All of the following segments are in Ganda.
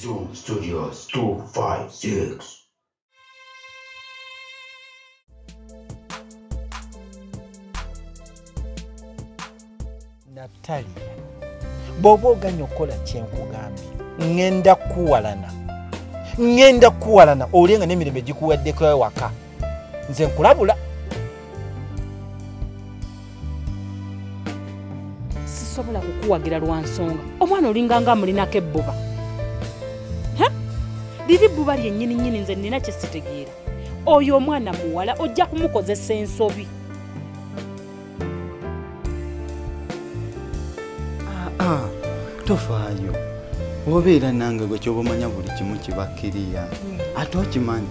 Zoom Studios 256. Natalia, bw'oba oganya okukola kye nkugambye, ŋŋenda kuwalana owulire nga n'emirembe gikuweddeko ewaka. Nze nkulabula. Sisobola kukuwagira lwa nsonga. Omwana olinga nga amulinako ebbuba. Liri bbuba lyennyini nnyini nze nnina kye sitegeera. Oyo omwana muwala ojja kumukozesa ensobi. Tofaayo. Obeera nange gwe ky'oba omanya buli kimu kibakkiriya. Ate okimanyi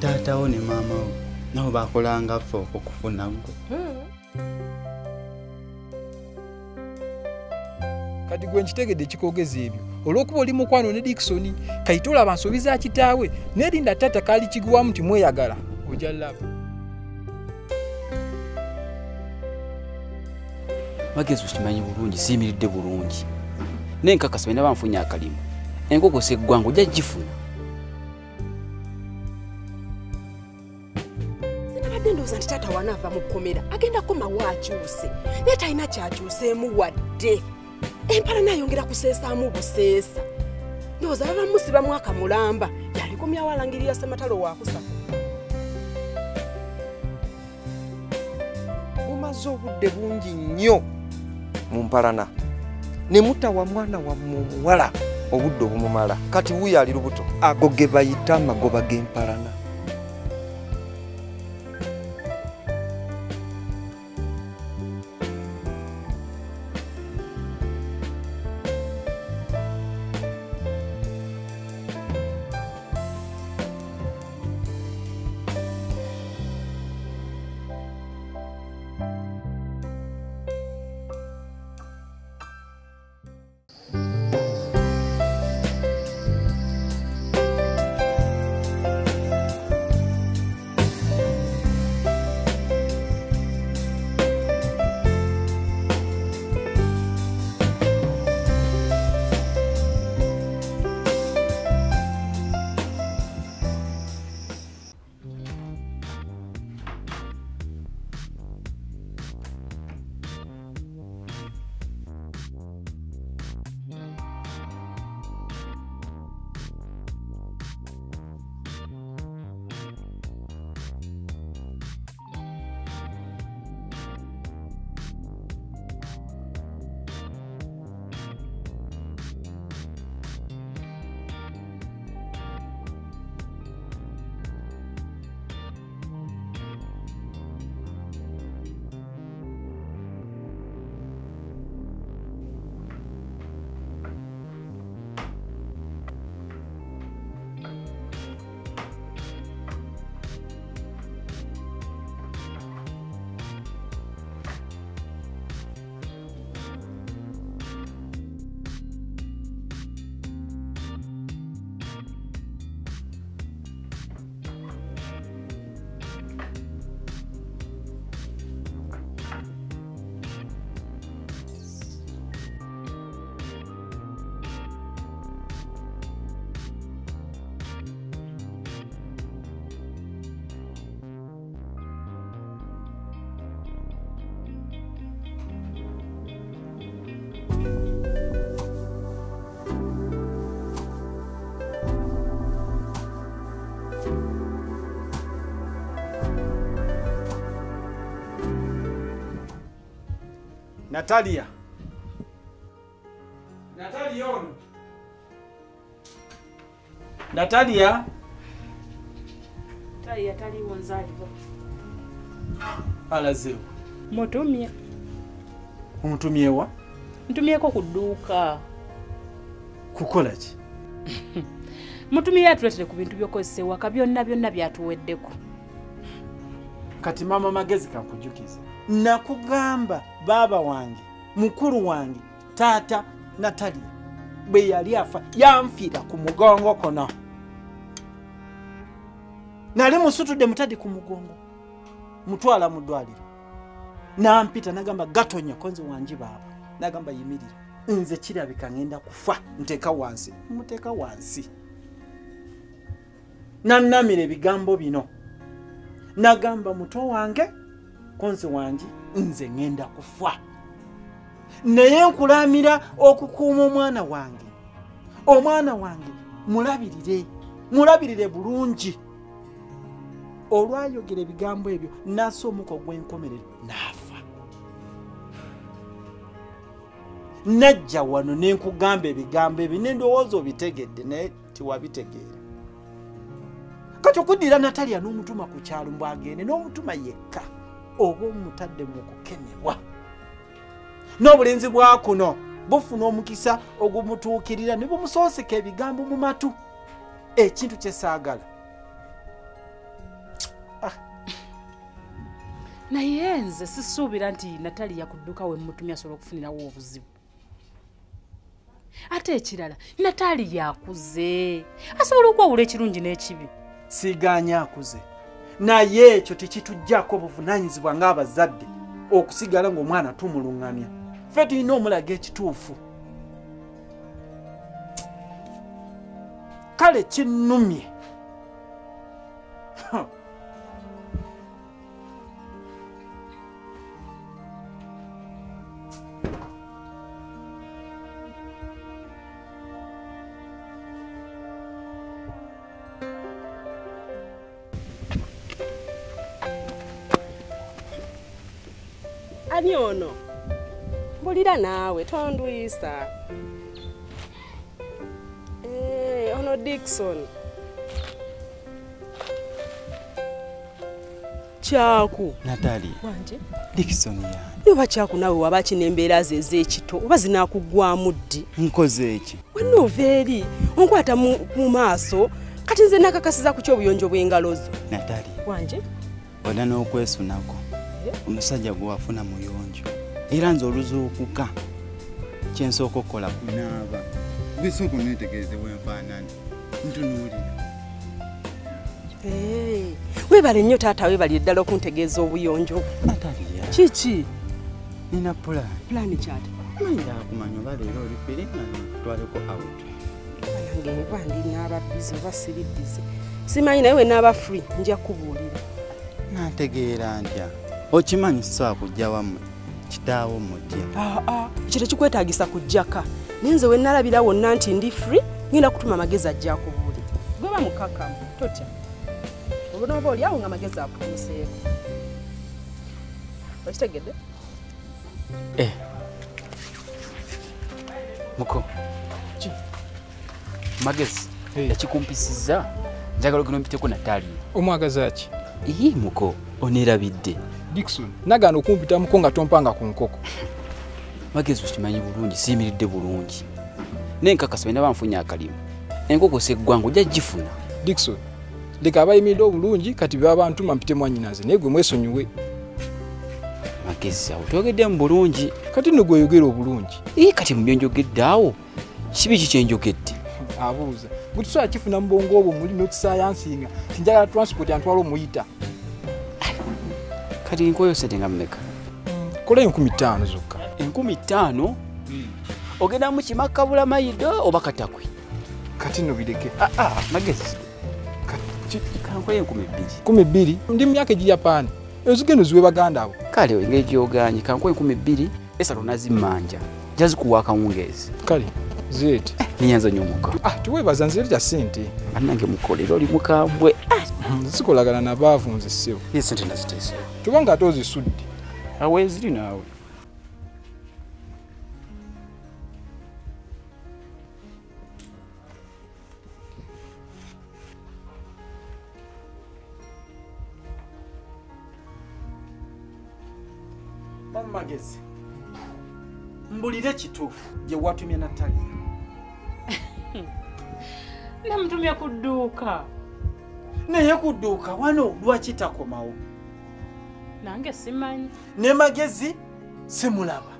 taatawo ne maama wo nabo baakolanga ffe okukufuna ggwe. Kati gwe nkitegedde ekikwogeza ebyo olw'okuba oli mukwano ne Dickson kayite olaba nsobi za kitaawe n'erinda taata kaali kigwamu nti mweyagala ojja laba. Magezi okimanyi bulungi siyimiridde bulungi naye nkakasa bwe naba nfunye akalimu enkoko seggwanga ojja gifuna. Sinabadde ndowooza nti taata wanaava mu kkomera agenda kukomawo akyuse naye talina kyakyuseemu wadde. Empala nayongera kuseesaamu buseesa. Ndowooza baba musiba mwaka mulamba yalikomyawo alangirira Ssematalo waakusatu. Mumaze obudde bungi nnyo mu mpalana ne mutawa mwana wammwe omuwala obudde obumumala. Kati wuuyo ali lubuto. Ago ge bayita amagoba g'empalana. Natalia. Natalia ono. Natalia. Natalia taliwo nzaliwo. Alazeewo. Mutumye. Omutumye wa? Ntumyeko ku dduuka. Kukola ki? Mutumye atuleetere ku bintu by'okozesa ewaka byonna byonna byatuweddeko. Kati maama Magezi kankujjukize. Nakugamba baaba wange, mukulu wange, taata Natalia bwe yali afa yanfiira ku mugongo kono. Nali musutudde mutadde ku mugongo. Mutwala mu ddwaliro. Nampita nagamba gatonya konze wangi baaba. Nagamba yimirira. Nze kirabika ngenda kufa, nteeka wansi, muteeka wansi. Nannamira ebigambo bino. Nagamba muto wange, konzi wangi, nze ngenda kufa. Naye nkulamira okukuuma omwana wange. Omwana wange mulabirire, mulabirire bulungi. Olwayogera ebigambo ebyo n'assa omuka ogw'enkomerero n'afa. Najja wano ne nkugamba ebigambo ebyo ne ndowooza obitegedde naye tewabitegeera. Kati okuddira Natalia n'omutuma ku kyalo mbu agende n'omutuma yekka oba omutadde mu kukemebwa. N'obulenzi bwa kuno bufuna omukisa ogumutuukirira ne bumusooseka ebigambo mu matu, ekintu kye saagala. Naye nze sisuubira nti Natalia kudduka we mmutumye asobola okufunirawo obuzibu. Ate ekirala Natalia akuze, asobola okwawula ekirungi n'ekibi. Sigaanya akuze, naye ekyo tekituggyako obuvunaanyizibwa ng'abazadde okusigala ng'omwana tumuluŋŋamya. Ffe tulina omulaga ekituufu. Kale kinnumye. Ani ono? Mbulira naawe tonduyisa. Ono Dickson. Kyaku. Natalia. Wanje? Dickson yani. Yoba kyaku naawe waba ki n'embeera ze ez'ekito oba zinaakuggwamu ddi? Nkoze eki? Wenna ova eri onkwata mu maaso kati nze nakakasiza ku ky'obuyonjo bw'engalo zo. Natalia. Wanje? Oda n'okwesunako. Omusajja gwe wafuna muyonjo era nze oluzuukuka kyensooka okukola kunaaba. Gwe sooka oneetegereze bwenfaanana ntunuulira. Weebale nnyo taata, weebale ddala okuntegeeza obuyonjo. Natalia. Kiki? Nina pulaani. Pulaani kyate? Manyi kumanya oba leero oli free nga nkutwaleko out. Nange nva ndi naaba busy oba siri busy. Simanyi naye we naaba free nja kubuulira. Nantegeera ntya? Okimanyi sisobola kujja wammwe, kitaawo mutya. Ekyo tekikwetaagisa kujjaka. Naye nze we nalabira wonna nti ndi free, ngenda kutuma amagezi ajja akubuulira. Gwe ba mukakamu, totya. Oba oli awo nga amagezi akutuuseeko. Okitegedde? Muko. Magezi, ekikumpisizza njagala ogenda ompiteko Natalia. Omwagaza ki? Ii muko, oneerabidde. Dickson, nagaana okumpitamuko nga tompanga ku nkoko. Magezi okimanyi bulungi, siyimiridde bulungi. Naye nkakasa balina banfunye akalimu. Enkoko seggwanga ojja gifuna. Dickson, leka abayimiridde obulungi kati baba bantuma mpite mwannyinaze naye gwe mwesonyiwe. Magezi awo toyogeddemu bulungi. Kati nno gweyogera obulungi. Ii kati mu byenjogedde awo kibi ki kyenjogedde? Abuuza. Gwe tusobola kifuna mu bwongo obwo muli n'okisayansinga nti njagala transport antwala omuyita. Kati nkoyo sente nga mmeka? Kola 5,000 zokka. 5,000? Ogenda mu Kimakabula Mayido oba Katakwi? Kati nno bireke. Magezi. Kankoye 2,000. 2,000? Ndi mu myaka egiri Japaani. Ezigendo ziwe baganda abo. Kale engeri gy'ogaanye kankoye 2,000 esatu nazimmanja. Nja zikuwa akawungeezi. Kale zireete. Ninyanza nnyo muka. Teweebaza nze leeta ssente. Bannange mukolera oli mukambwe. Sikolagana na baavu nze ssebo. Ye ssente naziteeseewo. Tubanga ate ozisudde. Awo eziri naawe. Magezi, mbulire kituufu gye watumye Natalia. Namutumye ku dduuka. Naye ku dduuka wano lwaki takomawo? Nange simanyi. Ne Magezi simulaba.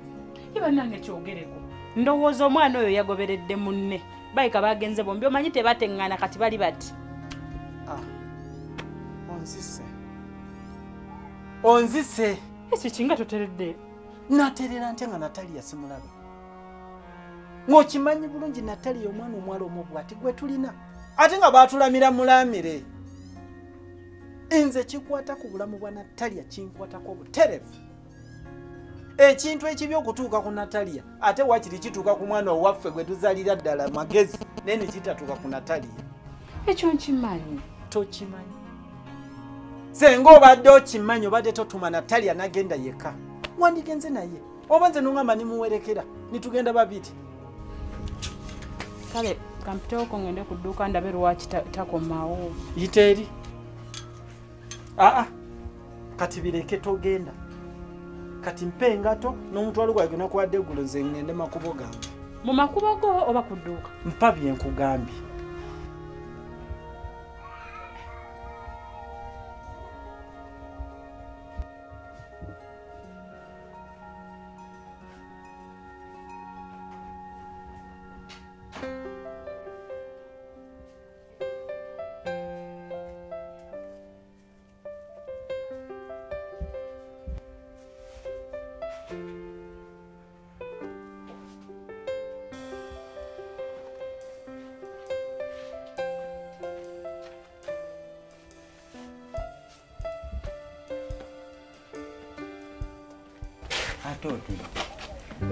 Iba nange kyogereko. Ndowooza omwana oyo yagoberedde munne. Bayika bagenze bombi omanyi tebateŋŋana kati bali bati. Onzise. Onzise. Ekyo kinga toteredde. Naterera ntya nga Natalia simulaba. Ng'okimanyi bulungi Natalia omwana omuwala omu bw'ati gwe tulina. Ate nga baatulamira mulamire. Nze kikwata ku bulamu bwa Natalia kinkwatako butereevu. Ekintu ekibi okutuuka ku Natalia ate waakiri kituuka ku mwana owaffe gwe tuzaalira ddala Magezi naye ne kitatuuka ku Natalia. Ekyo nkimanyi. Tokimanyi. Senga obadde okimanyi obadde totuma Natalia n'agenda yekka. Wandigenze naye. Oba nze n'ongamba nimuwerekera nitugenda babiri. Kale kampiteeko ngende ku dduuka ndabe lwaki takomawo. Yita eri. Aa kati bireke togenda. Kati mpe engato n'omutwalo gwange nakuwadde eggulo nze ngende makubo gange. Mu makubo go oba ku dduuka? Mpa bye nkugambye.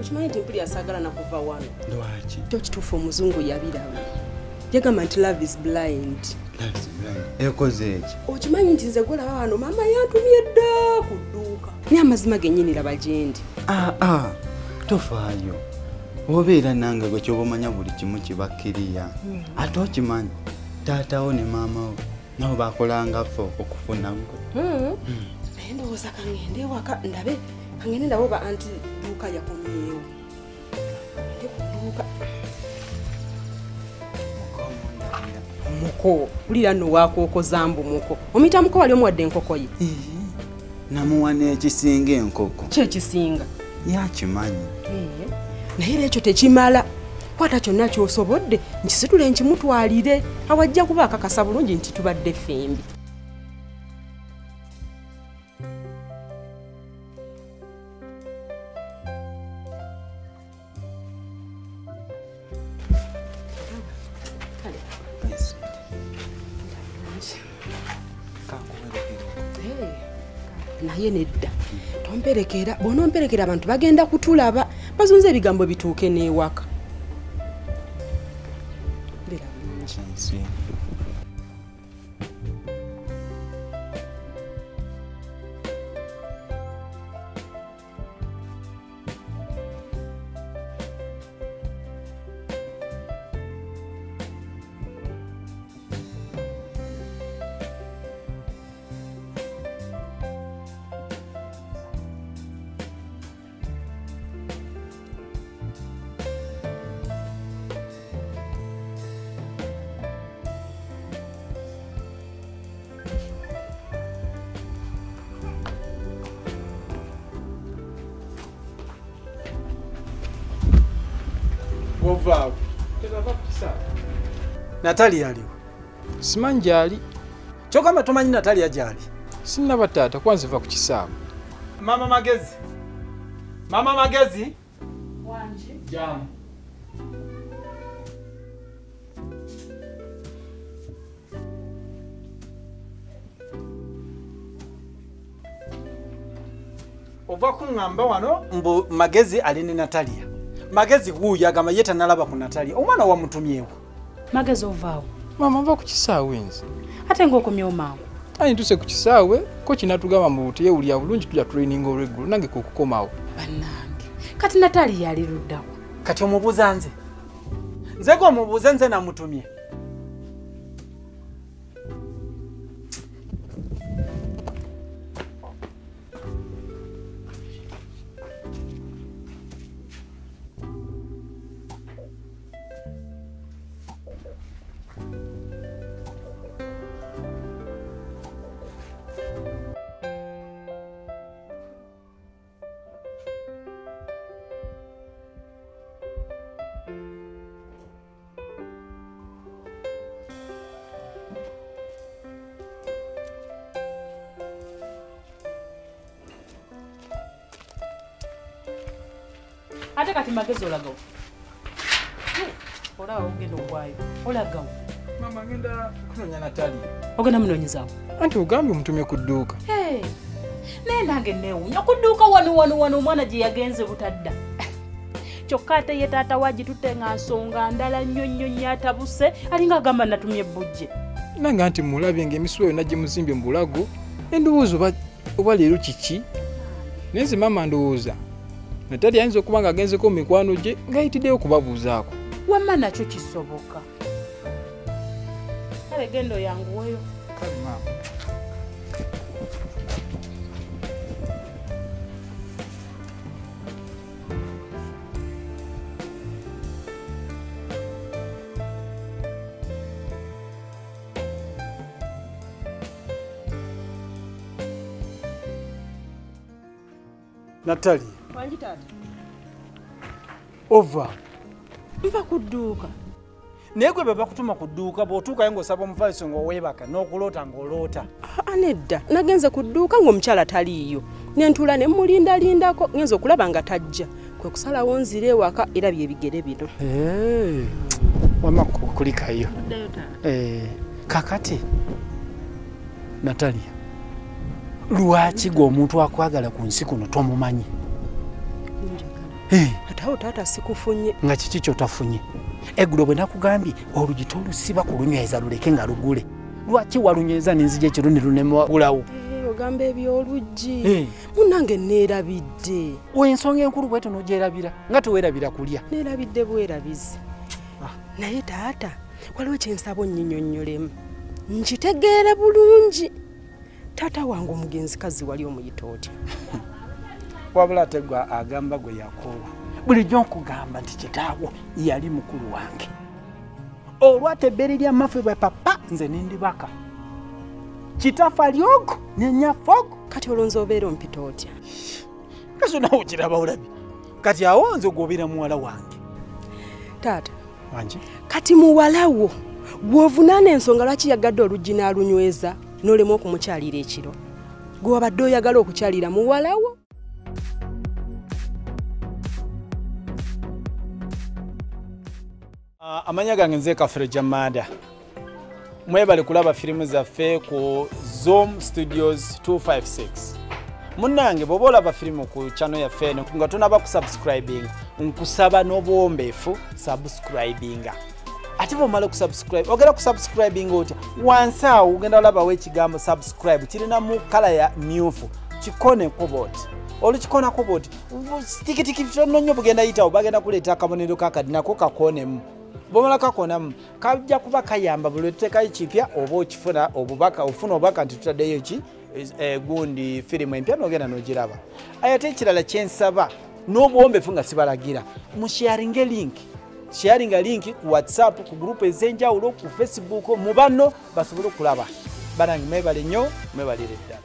Okimanyi nti mpulira saagala na kuva wano. Lwaki? Kyo kituufu omuzungu yabiraba. Yagamba nti love is blind. Love is blind. Ekoze eki? Okimanyi nti nze gwolaba wano maama yantumye dda ku dduuka. Naye amazima gennyini laba gye ndi. Tofaayo. Obeera nange gwe ky'oba omanya buli kimu kiba kiriya. Ate okimanyi taatawo ne maama wo nabo baakolanga ffe okufuna gwe. Naye ndowooza kaŋŋende ewaka ndabe. Kangende ndabo ba anti dduuka yakomyewo. Ngende ku dduuka. Muko, wulira nno waakookoza mbu muko. Omuyita muko wali omuwadde enkoko ye? Namuwa n'ekisinga enkoko. Ki ekisinga? Yakimanyi. Naye era ekyo tekimala. Kwata kyonna ky'osobodde nkisitule nkimutwalire. Awo ajja kuba akakasa bulungi nti tubadde ffembi. Naye nedda tomperekera, bw'onomperekera abantu bagenda kutulaba bazunze ebigambo bituuke n'ewaka. Beera bulungi. Ovaawo. Natalia aliwo? Simanyi gy'ali. Ky'ogamba tomanyi Natalia gy'ali? Sinnaba taata kuba nze nva ku kisaawe. Maama Magezi. Maama Magezi. Wangi. Jaamu. Ova kuŋŋamba wano mbu Magezi ali ne Natalia. Magezi wuuyo agamba ye tannalaba ku Natalia. Omwana wamutumyewo. Magezi ovaawo? Maama nva ku kisaawe nze. Ate ng'okomyewo mangu? Ayi ntuse ku kisaawe, kochi n'atugamba mbu teyewulira bulungi tujja training olw'eggulo nange kwe kukomawo. Bannange, kati Natalia ali ludda wa? Kati omubuuza nze. Nze gwe omubuuze nze namutumye. Ate kati Magezi olagawo? Olaba ogenda ogwayo. Olagawo. Mama ngenda kunoonya Natalia. Ogenda munoonyezaawo? Anti ogambye omutumye ku dduuka. Hey. Naye nange neewuunya ku dduuka wano wano wano omwana gye yagenze butadda. Kyokka ate ye taata we agitutte nga nsonga ndala nnyo nnyo nnyo atabuse alinga agamba natumye ebbujje. Nange anti mulabye ng'emisuwa yonna gye muzimbye mu bulago endowooza oba leero kiki? Naye nze maama ndowooza Natalia ayinza okuba ng'agenzeko mu mikwano gye ng'ayitiddeyo okubabuuzaako. Wamma nakyo kisoboka. Kale genda oyanguweyo. Kale maama. Natalia. Wangi taata. Ova. Nva ku dduuka. Naye gwe bwe bakutuma ku dduuka bw'otuukayo ng'osaba omufaliso ng'oweebaka n'okuloota ng'oloota. Nedda, nagenze ku dduuka ng'omukyala taliiyo. Ne ntuula ne mmulindalindako ngenze okulaba nga tajja. Kwe kusalawo nzire ewaka era bye bigere bino. Wamma kulikayo. Kakati Natalia, lwaki gwe omuntu akwagala ku nsi kuno tomumanyi? Ate awo taata sikufunye. Nga kiki ky'otafunye? Eggulo bwe nakugambye oluggi tolusiba kulunyweza luleke nga lugule. Lwaki walunyweza n'enzija ekiro ne lunemagulawo? Ogamba eby'oluggi. Munnange neerabidde. Ensonga enkulu bw'etyo n'ogyerabira nga teweerabira kulya. Neerabidde bwerabizi. Naye taata waliwo kye nsaba onnyinyonnyolemu. Nkitegeere bulungi. Taata wange omugenzi kazi wali omuyita otya? Wabula ate gwe agamba gwe yakoowa. Bulijjo nkugamba nti kitaawo yali mukulu wange. Olwata ebbeere lya maffe bwe papa nze ne ndibaka. Kitaffe ali ogwo ne nnyaffe ogwo. Kati olwo nze obeera ompita otya? Kaso naawe okiraba olabi. Kati awo nze gw'obeera muwala wange. Taata. Wangi? Kati muwala wo gw'ovunaana ensonga lwaki yagadde oluggi n'alunyweza n'olema okumukyalira ekiro? Gwe wabadde oyagala okukyalira muwala wo? Amanya gange nze Kafere Jamada. Mwebale kulaba firimu zaffe ku Zoom Studios 256. Munnange bw'oba olaba firimu ku channel yaffe eno nga tonaba kusubscribing, nkusaba n'obuwombeefu subscribinga. Ate bw'omala okusubscribe, ogenda kusubscribinga otya? Wansi awo ogenda olabawo ekigambo subscribe kirina mu kala ya myufu. Kikoneko bw'oti. Olukikonako bw'oti, tikitiki kitono nnyo bugenda yitawo bagenda kuleeta akabonero k'akadi nako kakoonemu. Bw'omala kakonamu kajja kuba kayamba buli lwe kipya oba okifuna obubaka ofuna obubaka nti tutaddeyo ki gundi firimu empya n'ogenda n'ogiraba. Ate ekirala kye nsaba n'obuwombeefu nga sibalagira musharinge link. Sharinga link ku WhatsApp, ku group ez'enjawulo, ku Facebook mu banno basobole okulaba. Banange mwebale nnyo, mwebalire ddala.